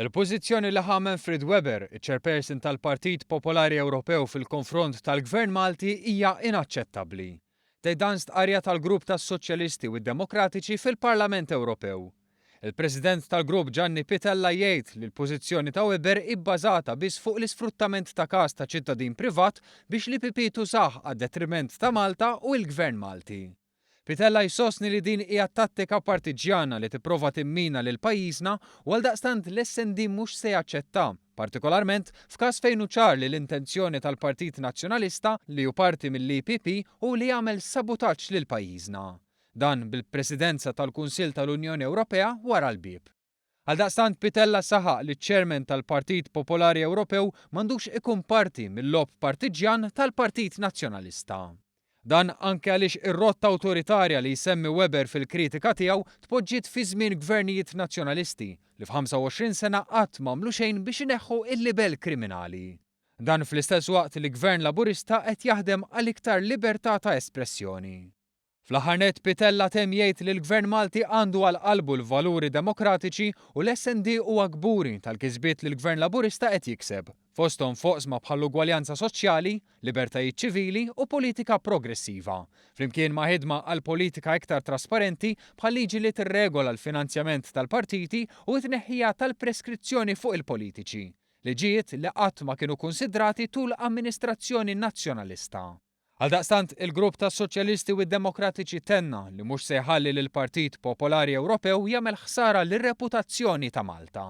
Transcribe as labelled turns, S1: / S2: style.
S1: Il-pożizzjoni li ħa Manfred Weber, iċ-Chairperson tal-Partit Popolari Ewropew fil-konfront tal-Gvern Malti hija inaċċettabbli. Tgħid dan stqarrija tal-Grupp tas-Soċjalisti u d-Demokratiċi fil-Parlament Ewropew. Il-President tal-Grupp Gianni Pittella jgħid li l-pożizzjoni ta' Weber hi bbażata biss fuq l-isfruttament ta' każ ta' ċittadin privat biex l-EPP tużah għad-detriment ta' Malta u l-Gvern Malti. Pittella jsostni li din hija tattika partiġġjana li tipprova timmina lil pajjiżna u għaldaqstant l-SND mhux se jaċċetta, partikolarment f'każ fejn hu ċar li l-intenzjoni tal-Partit Nazzjonalista, li hu parti mill-EPP, hu li jagħmel sabutaġġ lil pajjiżna. Dan bil-Presidenza tal-Kunsill tal-Unjoni Ewropea wara l-bieb. Għaldaqstant Pittella saħaq li ċ-Chairman tal-Partit Popolari Ewropew m'għandux ikun parti mil-logħob partiġġjan tal-Partit Nazzjonalista. Dan anke għaliex ir-rotta awtoritarja li jsemmi Weber fil-kritika tiegħu tpoġġiet fi żmien gvernijiet Nazzjonalisti li f'25 sena qatt m'għamlu xejn biex ineħħu l-libell kriminali. Dan fl-istess waqt li Gvern Laburista qed jaħdem għal iktar libertà ta' espressjoni. Fl-aħħar nett Pittella temm jgħid li l-Gvern Malti għandu għal qalbu l-valuri demokratiċi u l-SND huwa kburi tal-kisbiet li l-Gvern Laburista qed jikseb, fosthom f'oqsma bħall-ugwaljanza soċjali, libertajiet ċivili u politika progressiva, flimkien ma' ħidma għal politika iktar trasparenti bħal liġi li tirregola l-finanzjament tal-partiti u t-tneħħija tal-preskrizzjoni fuq il-politiċi, liġijiet li qatt ma kienu kunsidrati tul amministrazzjoni Nazzjonalista. Għaldaqstant, il-Grupp tas-Soċjalisti u d-Demokratiċi tenna li mhux se jħalli lill-Partit Popolari Ewropew jagħmel ħsara lir-reputazzjoni ta' Malta.